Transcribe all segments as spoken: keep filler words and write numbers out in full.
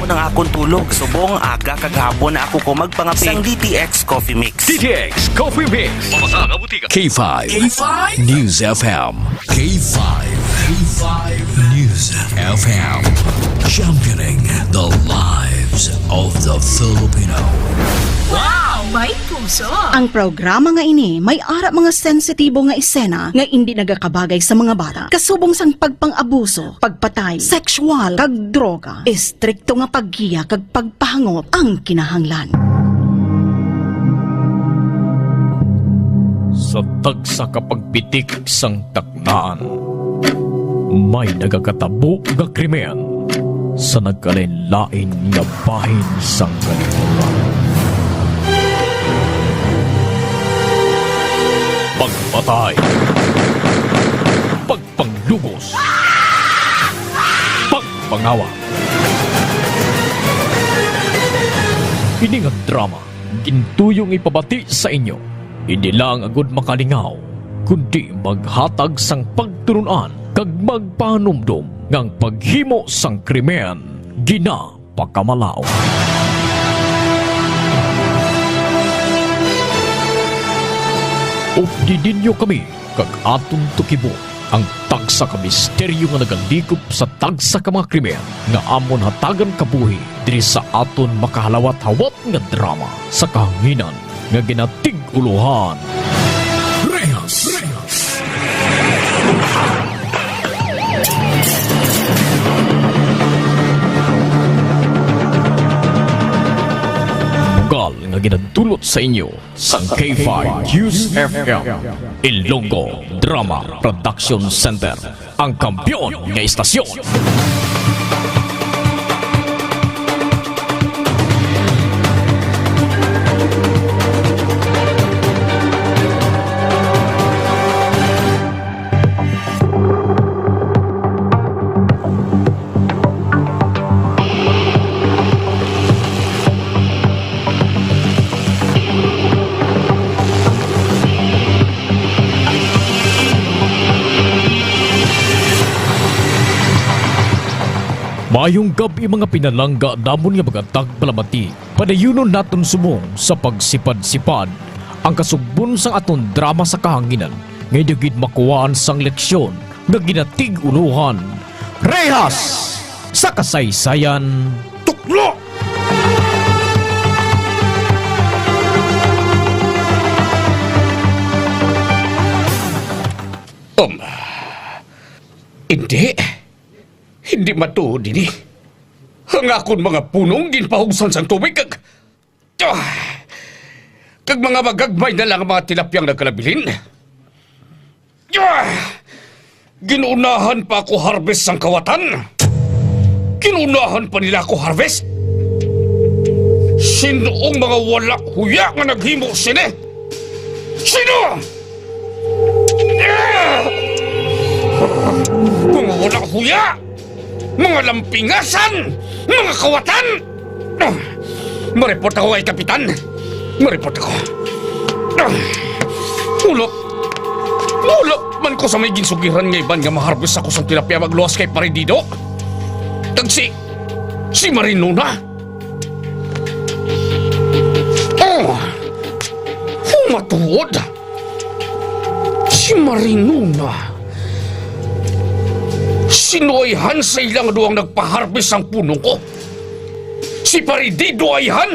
Ang akon tulog, subong aga kag hapon na ako ko magpangapit sang D T X Coffee Mix. D T X Coffee Mix. Mabasa nga butika. K five K five News F M. K five K five News F M. Championing the lives of the Filipino. Wow! May puso! Ang programa nga ini may ara mga sensitibo nga esena nga indi nagakabagay sa mga bata, kasubong sang pagpang-abuso, pagpatay, sexual, kag droga. Estrikto nga paggiya kag pagpahangop ang kinahanglan. Sa tagsa ka pagpitik sang taknaan, may nagakatabo nga krimen sa nagkalain-lain nga bahin sang kalibutan. Pagpatay, pagpanglugos, pagpangawa. Ini nga drama, gintuyong ipabati sa inyo, hindi lang agud makalingaw, kundi maghatag sang pagtulon-an kag magpahanumdom nga ang paghimo sang krimen ginapakamalaut. Updi ninyo kami kag aton tukibo ang tagsa ka misteryo nga nagalikop sa tagsa ka mga krimen nga amon hatagan kabuhi diri sa aton makahalawat-hawat nga drama sa kahanginan nga ginatig-ulohan Rehas. Bugal nga ginadulot sa inyo sang K five News F M, Ilonggo Drama Production Center, ang kampiyon nga istasyon. Maayong gab-i, mga pinalangga namon nga mga tagpalamati. Padayunon naton subong sa pagsipad-sipad ang kasugbon sang aton drama sa kahanginan, nga indi gid makuhaan sang leksyon nga ginatig-ulohan Rehas sa Kasaysayan. Tuklo! Um, hindi. Hindi matuod ini. Ang akon mga punong ginpahugsan sang tubig kag, ah, kag mga magagmay na lang ang mga tilapyang nagkalabilin. Ah! Ginunahan pa ako harvest sang kawatan. Ginunahan pa nila ako harvest. Sino ang mga wala huya nga naghimo sini? Sino? Ah! Mga wala huya! Mga lampingasan! Mga kawatan! Ah, mareport ako kay Kapitan. Mareport ako. Ah, ulok. Ulok man ko sa may ginsugiran nga iban nga maharbes ako sa tilapia magluwas kay Pare Dido. Kag si, si Marinona. Oh, oh, matuod. Si Marinona. Sino ayhan sa ilang duwang nagpaharbes sang punong ko? Si Pare Dido ayhan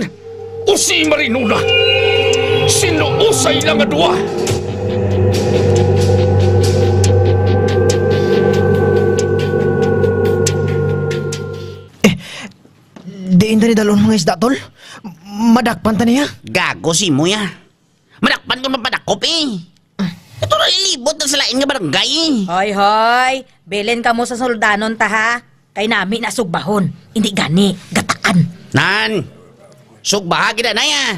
o si Marinona? Sino usa ila nga duwa? Eh, diin ta ni dalon mga isda, tol? Madakpan ta niya? Gago si Muya. Madakpan ko mapadakop eh. Ito na ilibot na sa lain nga barangay eh. Hoy, hoy! Bilin kamo sa suldanon ta, ha? Kay nami na sugbahon, hindi gani, gataan. Nan, sugbaha gid anay ah.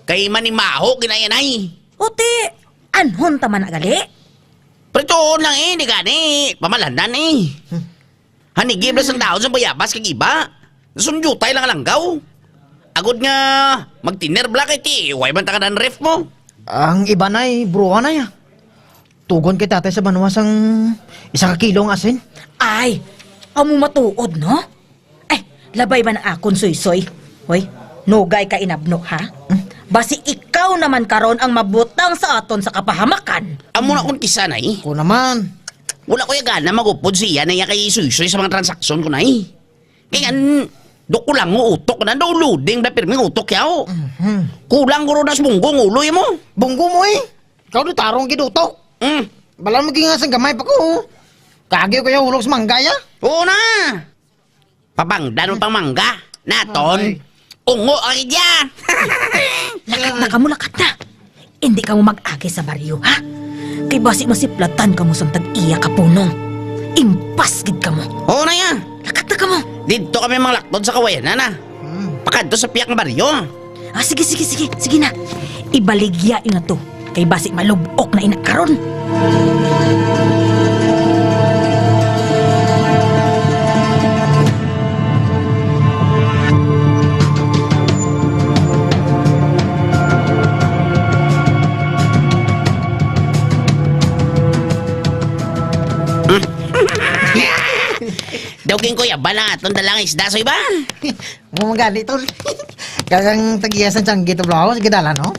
Kay manimaho gid anay. Uti, anhon ta man na gali? Prituon lang eh, hindi gani. Pamalanan eh. Hmm. Hanigi bala sang dahon sang bayabas kag iba. Nasundyutay lang ang langgaw. Agod nga magtiner bala kay ti, way man ta kanan ref mo. Ang iba na'y bruha na ya. Tugon kay tatay sa banwa sang isa ka kilo nga asin. Ay, amo matuod, no? Ay, Labay man ang akon suysoy. Hoy, nugay ka inabno, ha? Basi ikaw naman karon ang mabutang sa aton sa kapahamakan. Amo na kun kisa, Nay. Ko naman. Wala ko ya gana magupod siya na iya kay suysoy sa mga transaksyon ko, Nay. Kay an, do kulang mo utok na, do loading na pirming utok yaw. Mhm. Kulang guro nas bunggong ulo mo. Bunggo mo, eh. Ikaw do tarong gidutok. Mm. Bala mo ginga sang gamay pa ko, oh. Kagi ko yung ulog sa mangga, ya. Oo na. Pabangdan mo pang mangga. Naton. Ay. Ungo ang idya. Lakat na kamo, lakat na. Hindi kamo mag-agi sa baryo, ha? Kay basi masiplatan kamo sang tag-iya ka punong. Impas gid kamo. Oo na ya. Lakat na kamo. Didto kami manglakton sa kawayan na. Hmm. Pakadto sa piyak nga baryo. Ah, sige, sige, sige. Sige na. Ibaligya ina to. Kay basi malub-ok na ina karon. Duging ko ya ba lang aton dalang isda, soy ba? Mo gani, tol. Kagang tag-iya sang tiangge, tol, bro. Sige, dala, no?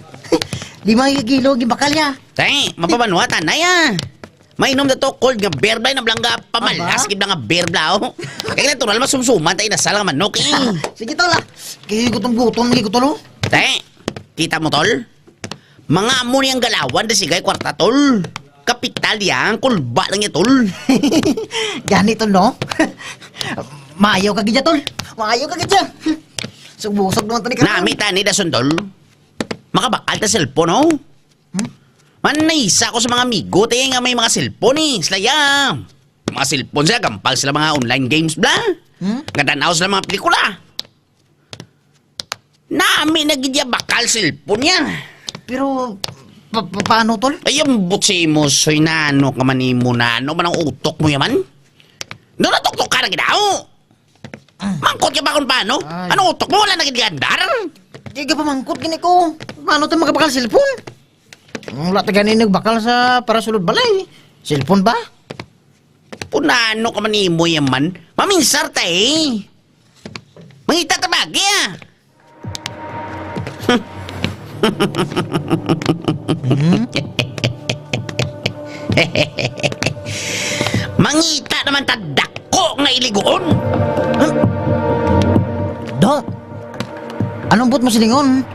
Lima ka kilo, gibakal ya. Tay, mapabanwa ta na ya. Mainom na to, cold nga beer, blay, na blangga, pamalas, Aba? Gid nga beer, bla, oh. Kay natural, masumsuman, tay, nasal nga manok, eh. Sige, tol, ah. Kay gutom-gutom, lagi ko, tol, oh. Tay, kita mo, tol? Mga amo niyang galawan, di sigay kwarta, tol. Kapital yang, kulba lang niya, tol. Gani, tol, no? Maayo ka gid ya, tol. Maayo ka gid ya. Subusog naman to ni karon. Nami tani, dason, tol. Makabakal ta cellphone, oh. Hmm? Man, naisa ko sa mga amigo, tayo nga may mga cellphone, eh. Sila, ya. Mga cellphone sila, gampal sila mga online games, bla. Hmm? Nga tanaw sila mga pelikula. Nami na gid ya bakal cellphone niya. Pero, pa, pa, paano, tol? Ay, ambot sa imo, soy, nano ka man imo, nano man ang utok mo yaman? Doon natuktok ka na gid, aw. Ah. Mangkot ka ba kung paano? Ay. Ano utok mo? Wala na gid gandar? Di ka pamangkot gini ko. Paano tayo makabakal cellphone? Wala ta gani nagbakal sa para sulod balay. Cellphone ba? Punano ka man imo yaman? Maminsar ta, eh. Mangita ta bagi, ah. Hmm? Mangita naman ta dako nga iliguon. Huh? Dok, anong buot mo silingon?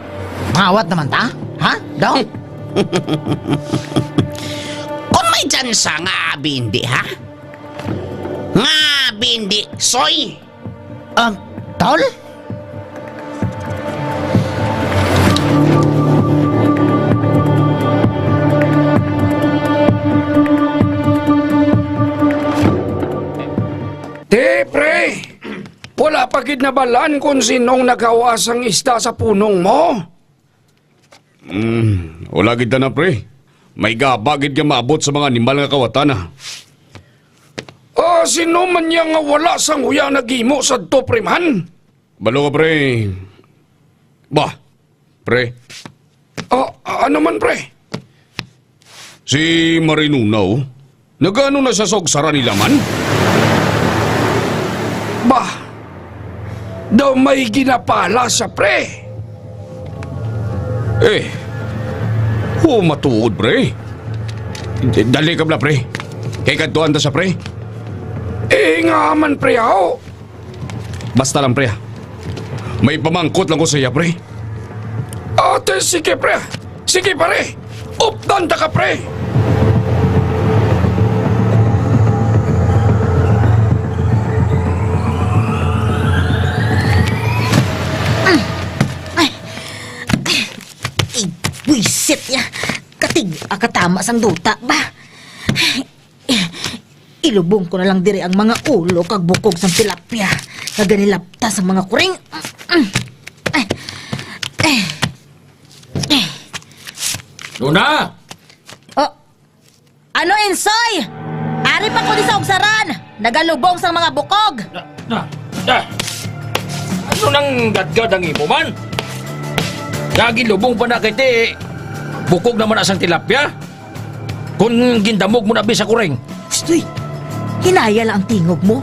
Mangawat naman ta? Ha, Dok? Kung may tsansa nga abi hindi, ha? Nga abi hindi, soy? Um, tol? Ti, pre, wala pa gid nabalan kung sinong nagawa sang isda sa punong mo? Hmm, wala gid na, pre. May gaba gid nga maabot sa mga animal nga kawatan, ah. Ah, sino man niya nga wala sang huya naghimo sadto, pre man? Balo ka, pre. Bah, pre. Ah, ano man, pre? Si Marinuna, oh. Nagano na siya sa ugsaran nila man? Bah, daw may ginapala siya, pre. Eh, oh, matuod, pre. D-, dali ka bala, pre. Kay kadtuan ta siya, pre. Eh, nga man, pre, aho. Basta lang, pre, ah. May pamangkot lang ko sa iya, pre. Ate, sige, pre. Sige, pare. Updan ta ka, pre. Ay, ay, ay, buisit ya. Katig-a ka tama sang duta ba? Ilubong ko na lang diri ang mga ulo kag bukog sang tilapia nga ginilapta sang mga kuring. Luna! Oh, ano, Insoy? Ari pa ko di sa ugsaran. Nagalubong sang mga bukog. Na, na, na. Ano nang gadgad ang imo man? Nagilubong pa na kay ti bukog naman na sang tilapia? Kung gindamog mo na bi sa kuring. Stoy! Hinaya lang ang tingog mo.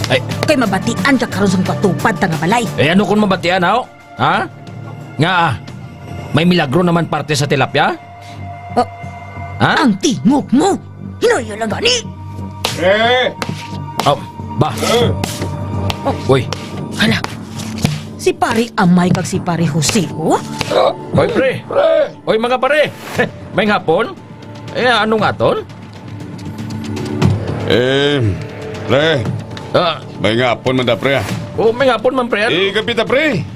Ay. Kay mabatian ka karon sang patupad ta nga balay. Eh, ano kung mabatian, haw? Ha? Nga, ah, may milagro naman parte sa tilapia? Oh, Ha? Ang tingog mo! Hinuyo lang gani! Eh! Oh, ba? Eh! Uy. Hala, si Pare Amay kag si Pare Jose, oh? Oy, pre. Pre! Oy, mga pare. May hapon? Eh, ano nga ton? Eh, pre. Ah. May nga hapon man da, pre, ah. Oh, may hapon man, pre, ano? Eh, kapita, pre.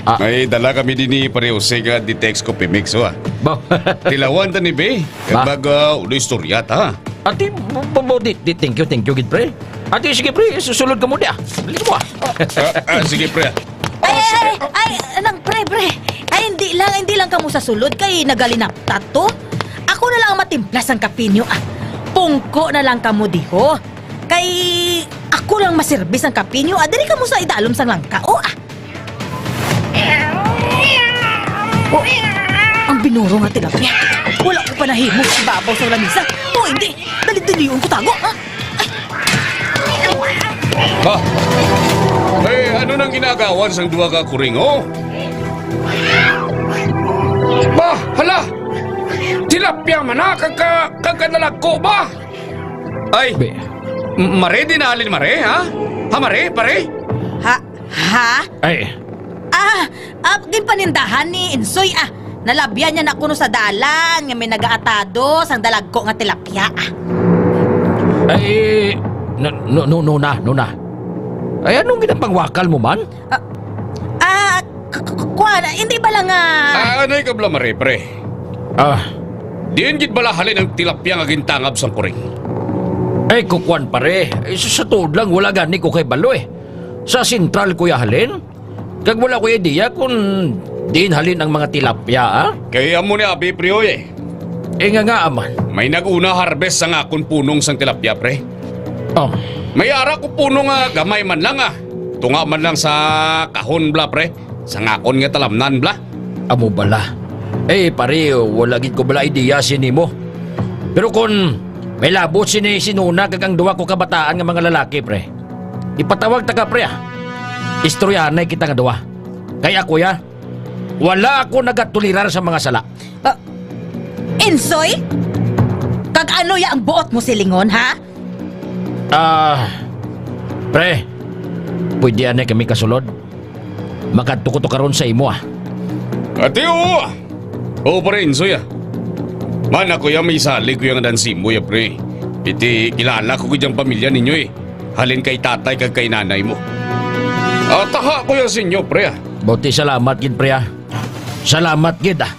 Ah. May dala kami din ni Pare Jose nga Ditex Coffee Mix, oh, ah. Ba? Tilawan ta ni, be. Ba? Kag baga, ulo istorya ta. Ati, bo-, bo-, di, di, thank you, thank you, gid, pre. Ati, sige, pre, susulod ka mo di, ah. Dali mo, ah. Ah, ah, sige, pre. Ay, ay, ay, ay, nang pre, pre. Ay, hindi lang, hindi lang kamo sa sulod kay nagalinaptat to. Ako na lang ang matimpla sang kape nyo, ah. Pungko na lang kamo diho. Kay ako lang maserbi sang kape nyo, ah. Diri kamo sa idalom sang langka, oh, ah. Oh, ang binuro nga tilapia. Wala ko pa nahimo sa ibabaw sang lamisa. Oh, hindi. Dali-dalion ko tago, ah. Ba? Eh, ano nang ginagawan sang duha ka kuring, oh? Ba, hala! Tilapia man na, kag ka-, kag kadalagko ba? Ay, Be. M-, mare, di na halin mare, ha? Ha, mare, pare? Ha? Ha? Ay. Ah, ah, ginpanindahan ni Insoy, ah. Nalabyan niya na kuno sa dalan nga may nagaatado sang dalagko nga tilapia, ah. Ay, no, no, no, no na, no na. Ay, anong ginapangwakal mo man? Ah, ah, k-, k-, k-, kuwan, hindi ba lang, ah, Ah, ano yung kabla, mare, pre? Ah. Diin gid bala halin ang tilapia nga gintangab sang kuring? Ay, kukuan, pare. Ay, sa, sa tuod lang, wala gani ko kay balo, eh. Sa sentral ko ya halin? Kag wala ko idea kung diin halin ang mga tilapia, ah? Kay amo ni abi, pre, oy, eh. Eh, nga nga, aman. May nag-una harvest sang akon punong sang tilapia, pre. Oh. May ara ko punong nga gamay man lang, ah. Tunga man lang sa kahon, bla, pre. Sang akon nga talamnan, bla. Amo bala. Eh, pare, wala gid ko bala idea sini mo. Pero kun may labot sini si Nona kag ang duha ko kabataan nga mga lalaki, pre. Ipatawag ta ka, pre, ah. Istoryahanay kita nga duha. Kay ako, ya, wala ako nagatolerar sa mga sala. Ah, Insoy? Kag ano ya ang buot mo silingon, ha? Ah, pre, pwede anay kami kasulod? Makadto ko to karon sa imo, ah. Ati, oo, ah. Oo, pre, Insoy, ah. Man, ako ya may salig ko yang dansimo ya, pre. Iti, kilala ko gid ang pamilya ninyo, eh. Halin kay tatay kag kay nanay mo. Ah, taha ko ya sa inyo, pre, ah. Bauti, salamat gid, pre, ah. Salamat gid, ah.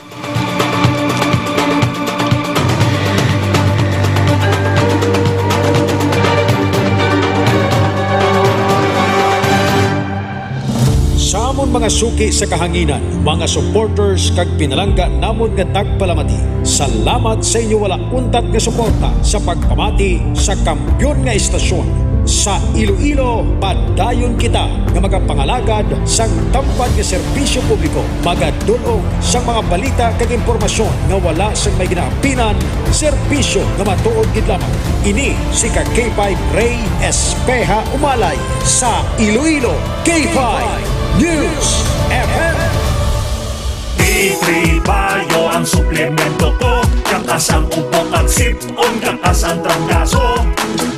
Sa amon mga suki sa kahanginan, mga supporters kag pinalangga namon nga tagpalamati, salamat sa inyo wala untat nga suporta sa pagpamati sa kampiyon nga estasyon sa Iloilo. Padayon kita nga magapangalagad sang tampad nga serbisyo publiko, magadul-ong sang mga balita kag impormasyon nga wala sang may ginaampinan, serbisyo nga matuod gid lamang. Ini si ka K five Ray Espeha Umalay sa Iloilo, K five News F M. D three Bio ang suplemento ko. Kakas ang ubo kag sip-on, kakas ang trangkaso.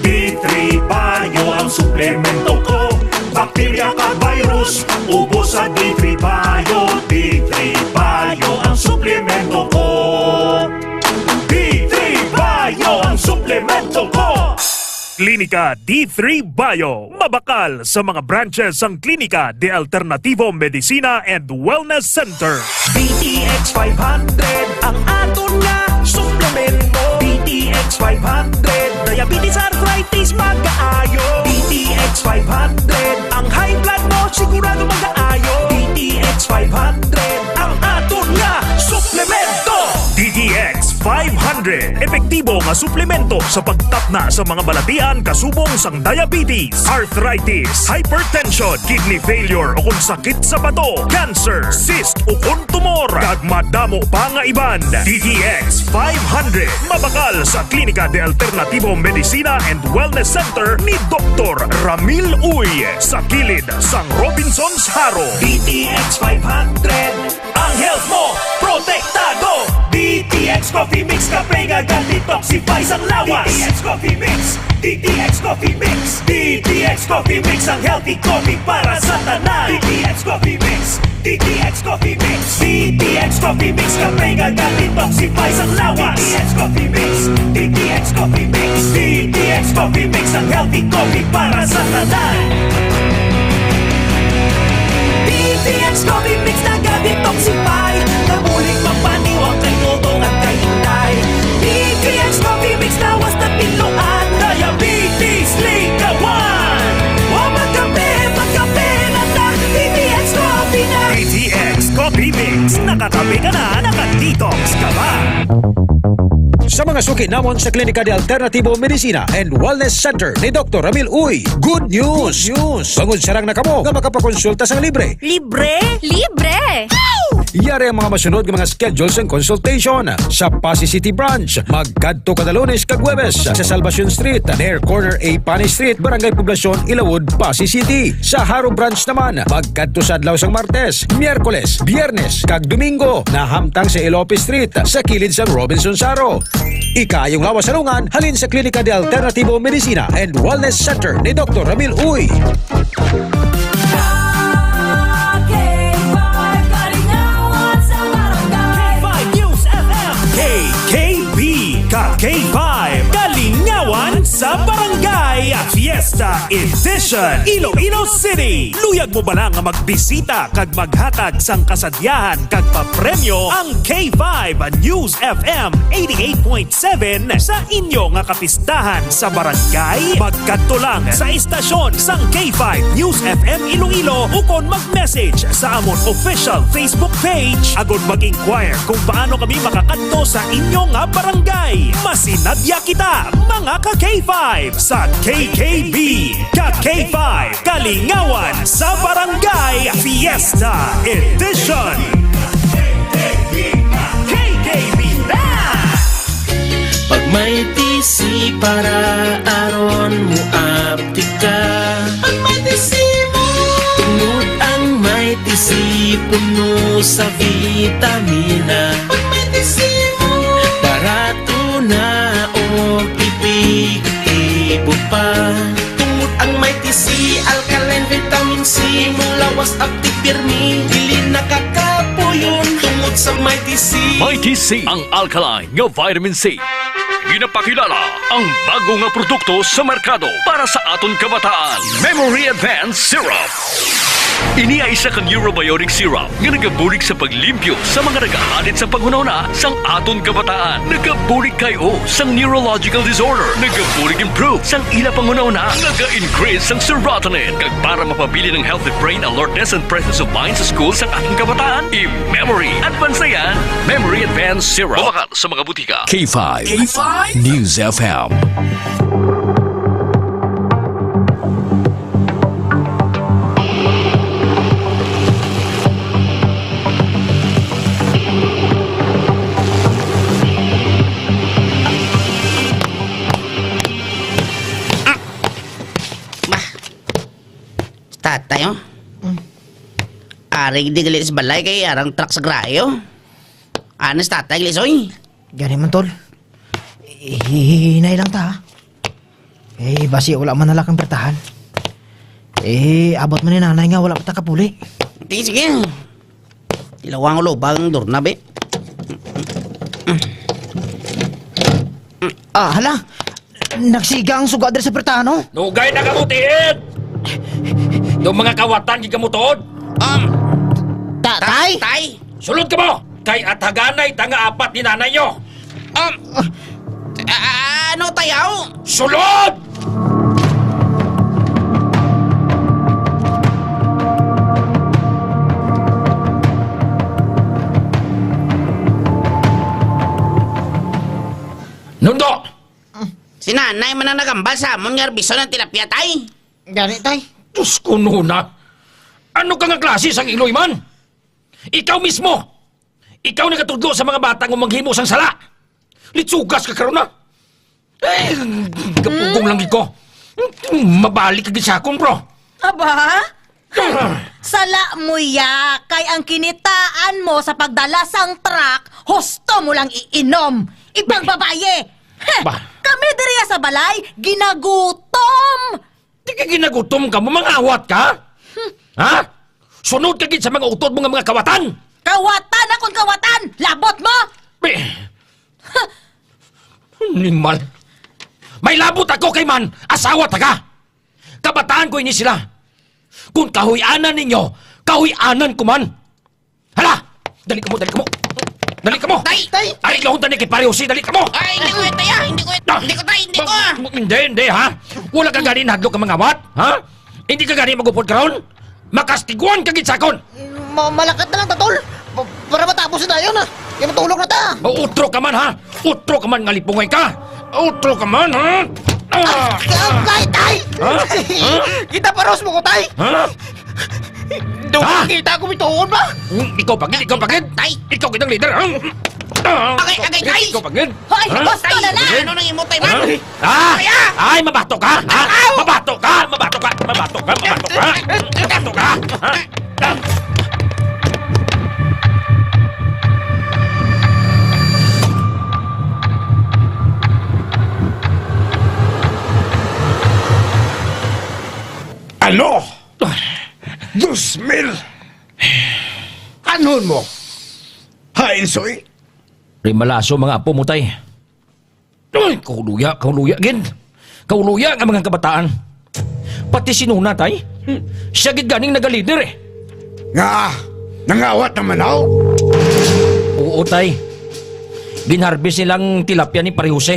D three Bio ang suplemento ko. Bakterya kag virus, ubos sa D three Bio. D three Bio ang suplemento ko. D three Bio ang suplemento ko. Klinika D three Bio. Mabakal sa mga branches sang Klinika de Alternativo Medicina and Wellness Center. D T X five hundred ang aton nga suplemento. D T X five hundred, diabetes, arthritis, magaayo. D T X five hundred, ang high blood mo sigurado magaayo. D T X five hundred ang aton nga suplemento. D T X five hundred. Epektibo nga suplemento sa pagtapna sa mga balatian kasubong sang diabetes, arthritis, hypertension, kidney failure, o kung sakit sa bato, cancer, cyst, o kung tumor, kag madamo pa nga iban. D T X five hundred, mabakal sa Klinika de Alternativo Medicina and Wellness Center ni Doktor Ramil Uy, sa kilid sang Robinsons Jaro. D T X five hundred, ang health mo protektado. D T X Coffee Mix, kape nga ga-detoxify sang lawas. D T X Coffee Mix, D T X Coffee Mix, D T X Coffee Mix, ang healthy coffee para sa tanan. D T X Coffee Mix, D T X Coffee Mix, D T X Coffee Mix, kape nga ga-detoxify sang lawas. D T X Coffee Mix, D T X Coffee Mix, D T X Coffee Mix, ang healthy coffee para sa tanan. D T X Coffee Mix naga-detoxify, nabulig magpaniwang kay Dodong at kay Inday. D T X Coffee Mix lawas na tinluan, diabetes likawan. Wa magkape, magkape na ta, D T X Coffee na. D T X Coffee Mix, nakakape ka na, naka-detox ka pa. Sa mga suki namon sa Klinika de Alternativo Medicina and Wellness Center ni Doktor Ramil Uy, good news! Good news! Bangod sarang na kamo nga makapakonsulta sang libre. Libre? Libre! Yari ang mga masunod nga mga schedule sang consultation. Sa Passi City Branch, magkadto kada Lunes kag Huwebes sa Salvacion Street, near corner A Pani Street, Barangay Poblacion, Ilawod, Passi City. Sa Jaro Branch naman, magkadto sa adlaw sang Martes, Miyerkules, Biyernes, kag Domingo, nahamtang sa Elope Street, sa kilid sang Robinsons Jaro. Ikaayong lawas sa lungan halin sa Klinika de Alternativo Medicina and Wellness Center ni Doktor Ramil Uy. K K five News F M. K K B, ka K five, Kalingawan sa Barangay, Fiesta Edition, Iloilo City. Luyag mo bala nga magbisita kag maghatag sang kasadyahan kag papremyo ang K five News F M eighty-eight point seven sa inyo nga kapistahan sa barangay? Magkadto lang sa istasyon sang K five News F M Iloilo ukon mag-message sa amon official Facebook page agod mag-inquire kung paano kami makakadto sa inyo nga barangay. Masinadya kita, mga ka K five, sa K K B, ka K five, Kalingawan sa Barangay Fiesta Edition. K K B na! Pag may T C para aron mo aptika. Pag may T C mo. Tungod ang may T C puno sa vitamina. Pag may T C mo. Barato na og epektibo pa. Tungod ang may T C, alkaline, vitamin C, mulawas, aptik, pirmi, dili nakakapuyon. Tungod sa may T C. May T C, ang alkaline nga vitamin C. Ginapakilala ang bago nga produkto sa merkado para sa aton kabataan, Memory Advance Syrup. Ini ay isa ka neurobiotic syrup nga nagabulig sa paglimpyo sa mga nagahalit sa panghunahuna sang aton kabataan. Nagabulig kay o sang neurological disorder. Nagabulig improve sang ila panghunahuna. Naga-increase sang serotonin. Kag para mapabilin ang healthy brain alertness and presence of mind sa school sang aton kabataan, i-Memory Advance na yan. Memory Advance Syrup. Mabakal sa mga butika. K five K five News F M. Tatay, oh. Mm. Ari di gali sa balay kay arang truck sa grayo. Anas tatay gali, soy. Gani man, tol. Hinay lang ta, ha? Eh, basi wala man nalakang pertahan. Eh, abot man ni nanay nga wala pa ta kapuli. Di, sige. Ilawang ulo bang dorna, be? Ah, hala. Nagsiga ang suga diri sa pertahan, oh. Nugay na kamo, tiid! Yung mga kawatan, gid kamo tuod! Um, Ta-, tay? Tay? Sulod kamo! Kay ataganay ta nga apat ni nanay nyo! Um, a-, a-, ano, tayaw? Sulod! Si nanay man ang nagambal sa amon nga harbison ang tilapia, tay. Gani, tay. Diyos ko, Nona. Ano ka nga klase sang iloy man? Ikaw mismo! Ikaw nagatudlo sa mga bata nga maghimo sang sala! Litsugas ka karon, ha? Ay, gapugong lang gid ko. Mabalik ka gid sa akon, bro. Aba? Sala mo ya, kay ang kinitaan mo sa pagdala sang truck, husto mo lang iinom. Ipang babaye. Heh, Ba? Kami diriya sa balay, ginagutom. Di ka ginagutom ka, mamangawat ka? Ha? Sunod ka gid sa mga utod mo nga mga kawatan. Kawatan akon kawatan! Labot mo! Be-, animal. May labot ako kay man, asawa ta ka. Kabataan ko ini sila. Kung kahuy-anan ninyo, kahuy-anan ko man. Hala! Dali kamo, dali kamo. Dali kamo. Tay! Tay! Ari, lahon tani kay Pare Jose, dali kamo. Ay, hindi ko yan, tay, ah. Hindi ko yan. Ah! Hindi ko, tay, hindi ko, ah. Hindi, hindi, ha? Wala ka gani nahadlok ka mangawat, ha? Hindi ka gani magupod karon? Makastiguan ka gid sa akon. Ma-, malakat na lang ta, tol. Pa-, para matapos na tayo na. Kaya matulog na ta. Mautro ka man, ha? Utro ka man nga lipungay ka. Utro ka man, ha? Ah! Ah, tay, tay! Ha? Ha? Kita paros mo ko, tay! Ha? Daw Ha? kita ko bituon ba? Hmm, ikaw pagid, ikaw pagid. Tay! Ikaw kitang leader, ha? Ah! Agay, agay, tay! Ikaw pagid. Hoy, Ha? gusto na na! Ano nang imutay, Ha? man? Ah! Kaya! Ay, mabato ka! Ha? Aw! Mabato ka! Mabato ka! Mabato ka! Mabato ka! Mabato ka! Ha? Ano? Dos mil? Anhon mo? Ha, Insoy? Rimalaso mga apo mo, tay. Ay, kauluya, kauluya gid. Kauluya nga mga kabataan. Pati si Nona, tay. Siya gid ganing nagalider, eh. Nga, nangawat naman ako. Oo, tay. Ginharbis nilang tilapia ni Pare Jose.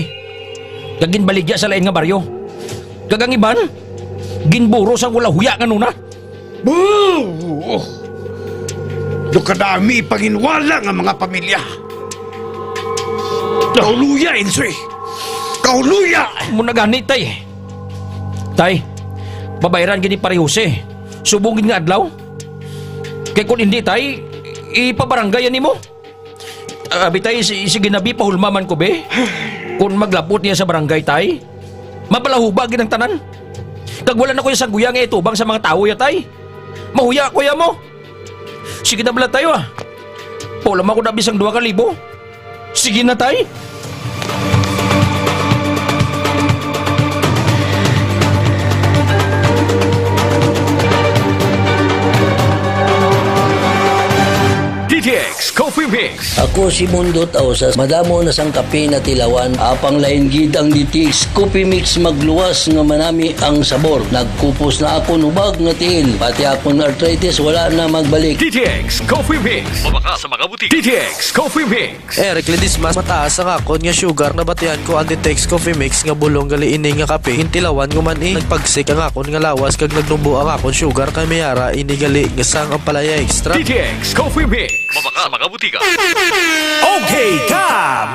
Kag ginbaligya sa lain nga baryo. Kag ang iban, ginburo sang wala huya nga Nona. Boo! Do kadami panginwala nga mga pamilya. Kauluya, Insoy. Kauluya! Mo na gani, tay. Tay, babayran gid ni Pare Jose. Subong gid nga adlaw. Kay kun hindi, tay, ipabarangay yan nimo. Ah, abi, tay, si-, sige na, bi, pahulma man ko, be. Kung maglabot niya sa barangay, tay, mapalahuba gid ang tanan. Kag wala na ko yung sangguya nga itubang sa mga tawo ya, tay. Mahuya ko ya mo. Sige na bala tayo, ah. Paulama ko na bisang duha ka libo. Sige na, tay. D T X Coffee Mix. Ako si Mundo Tausas. Madamo na sang kape na tilawan. Apang lain gid ang D T X Coffee Mix, magluwas nga manami ang sabor. Nagkupos na akon hubag nga tiil. Pati akon arthritis wala na magbalik. D T X Coffee Mix. Mabaka sa mga butika. D T X Coffee Mix. Eric Ledesma, mataas ang akon nga sugar. Nabatian ko ang D T X Coffee Mix nga bulong gali ini nga kape. Gintilawan ko man, eh. Nagpagsik ang akon nga lawas kag nagnubo ang akon sugar, kay may ara ini gali nga sang ampalaya extra. D T X Coffee Mix. Mabaka sa mga butika. Okay ka,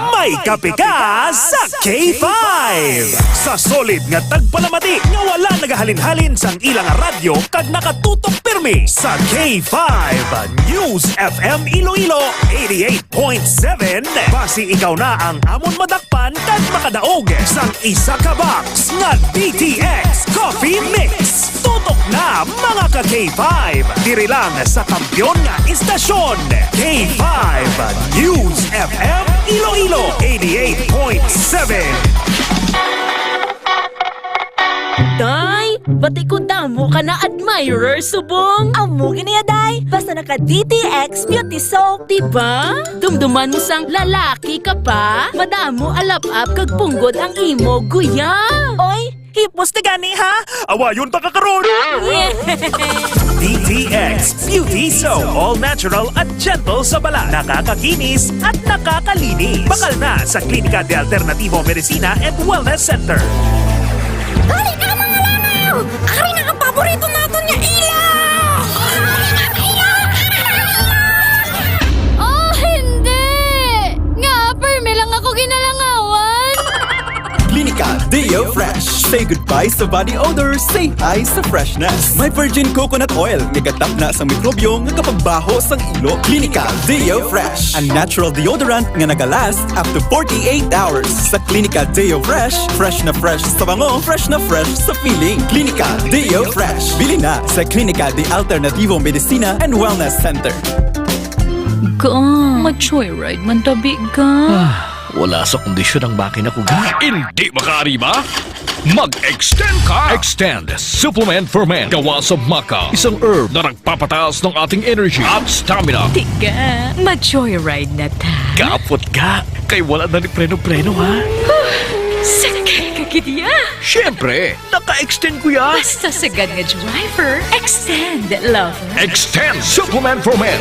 may kape ka sa K five. Sa solid nga tagpalamati nga wala nagahalin-halin sang ilang radyo kag nakatutok pirmi sa K five News F M Iloilo eighty-eight point seven. Basi ikaw na ang amon madakpan kag makadaog sang isa ka box nga D T X Coffee Mix. Tutok na, mga ka K five. Diri lang sa kampiyon nga istasyon, K five News F M Iloilo eighty-eight point seven. Day, bati ko damo ka na admirer subong. Amo gini ya, day. Basta naka D T X Beauty Soap, di ba? Dumduman mo sang lalaki ka pa. Madamo alap-ap kag punggod ang imo guya. Oy, hipos ka gani, ha? Awayon pa ka karon. D T X Beauty Soap. All natural at gentle sa balat. Nakakakinis at nakakalinis. Bakal na sa Klinika de Alternativo Medicina and Wellness Center. Dali na, mga langaw! Ari na ang paborito naton nga ilaw! Oh, hindi! Nga, permi lang ako ginalangawan! Klinika de Deo Fresh. Say goodbye sa body odor, say hi sa freshness. May virgin coconut oil nga gatapna sa mikrobyo nga kapagbaho sang ilo. Clinica Deo Fresh, a natural deodorant nga nagalast up to forty-eight hours. Sa Clinica Deo Fresh, fresh na fresh sa bango, fresh na fresh sa feeling. Clinica Deo Fresh. Bili na sa Clinica de Alternativo Medicina and Wellness Center. Ga, ma-joyride man tabi, ga. Ah, wala sa kondisyon ang makina ko, ga. Hindi makaariba? Mag-extend ka! Extend Supplement for Men. Gawa sa maca, isang herb na nagpapataas ng ating energy at stamina. Tiga, ma-joyride na ta. Kapot ka, kay wala na ni preno-preno, ha? Sakay ka gid ya. Siyempre, naka-extend ko ya. Basta sagad nga driver, extend, lover. Extend Supplement for Men.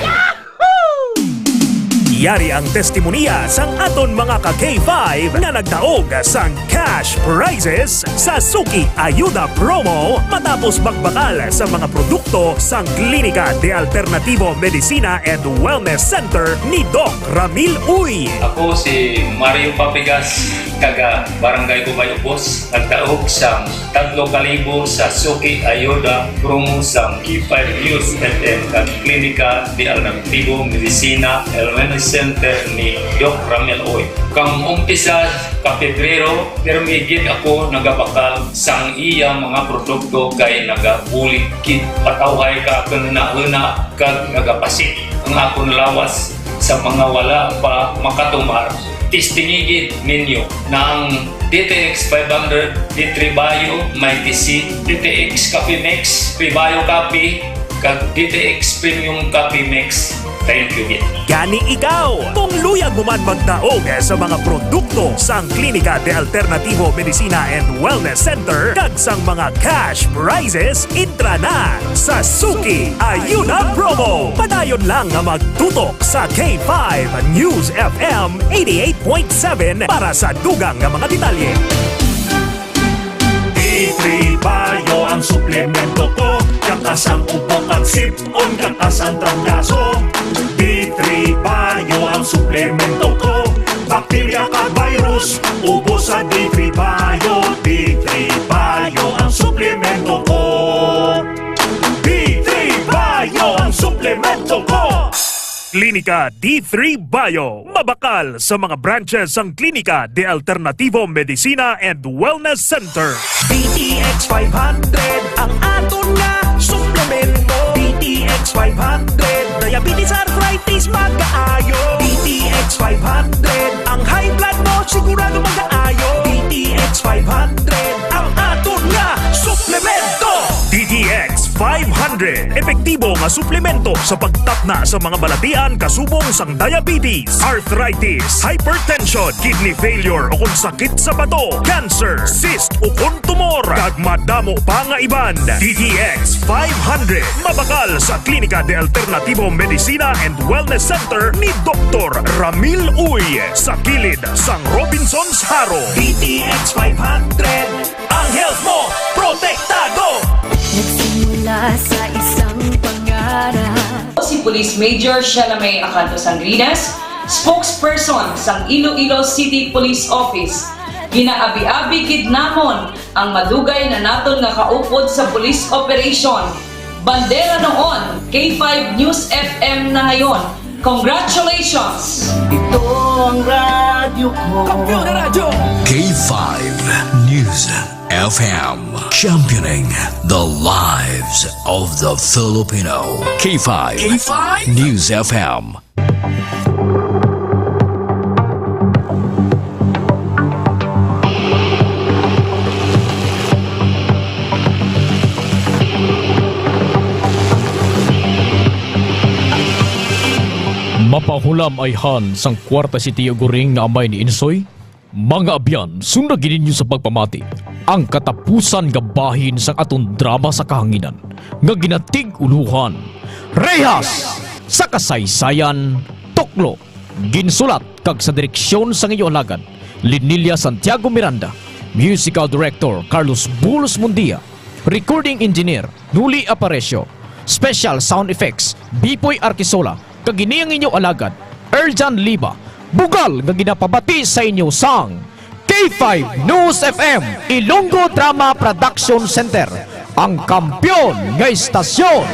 Yari ang testimonya sang aton mga ka K five nga nagdaog sang cash prizes sa Suki Ayuda Promo matapos magbakal sa mga produkto sang Klinika de Alternativo Medicina and Wellness Center ni Doc Ramil Uy. Ako si Mario Papigas, taga Barangay Ubay Ubos, nagdaog sang tatlo ka libo sa Suki Ayuda promo sang K five News F M kag Klinika de Alternativo Medicina and Wellness Center ni Doc Ramil Uy. Kang umpisa ka Pebrero, pirmi gid ako nagabakal sang iya mga produkto kay nagabulig gid patawhay ka kang hunahuna kag nagapasit ang akon lawas sa mga wala pa makatumar. Testingi gid ninyo na ang D T X five hundred, D three Bio, may T C, D T X Coffee Mix, Pre-Bio Coffee, kag D T X Premium Coffee Mix. Thank you gid. Gani ikaw, kung luyag mo man magdaog sa mga produkto sang Klinika de Alternativo Medicina and Wellness Center kag sang mga cash prizes, entra na sa Suki Ayuda Promo. Padayon lang nga magtutok sa K five News F M eighty-eight point seven para sa dugang nga mga detalye. D three Bio ang suplemento ko, katas ang ubo kag sip-on, katas ang trangkaso. D three Bio ang suplemento ko, bakterya kag virus, ubos sa D three Bio. D three Bio ang suplemento ko. D three Bio ang suplemento ko. Klinika D three Bio, mabakal sa mga branches sang Klinika de Alternativo Medicina and Wellness Center. D T X five hundred ang aton nga suplemento. D T X five hundred, diabetes, arthritis, magaayo. D T X five hundred, ang high blood mo sigurado magaayo. D T X five hundred ang aton nga suplemento. D T X five hundred, epektibo nga suplemento sa pagtapna sa mga balatian kasubong sang diabetes, arthritis, hypertension, kidney failure, o kon sakit sa bato, cancer, cyst, o kon tumor, kag madamo pa nga iban. D T X five hundred, mabakal sa Klinika de Alternativo Medicina and Wellness Center ni Doktor Ramil Uy, sa kilid sang Robinsons Jaro. D T X five hundred, ang health mo, protektado! Nagsimula sa isang pangarap. Si Police Major Shalame Acanto Sangrinas, spokesperson sang Iloilo City Police Office. Ginaabi-abi gid namon ang madugay na naton nga kaupod sa police operation. Bandera noon, K five News F M na ngayon. Congratulations! Ito ang radyo ko. Kampiyon na radyo! K five News F M, championing the lives of the Filipino. K five K five News F M. Mapahulam ayhan sang kwarta si Tio Goring nga amay ni Insoy? Mga abyan, sunda gid ninyo sa pagpamati ang katapusan nga bahin sang aton drama sa kahanginan nga ginatig-ulohan Rehas sa Kasaysayan, Tuklo. Ginsulat kag sa direksyon sang inyo alagad, Linilia Santiago Miranda. Musical Director, Carlos Bulos Mundia. Recording Engineer, Nuli Aparecio. Special Sound Effects, Bipoy Arquisola. Kag ini ang inyo alagad, Erjan Liba. Bugal nga ginapabati sa inyo sang K Five News F M, Ilonggo Drama Production Center, ang kampiyon nga istasyon.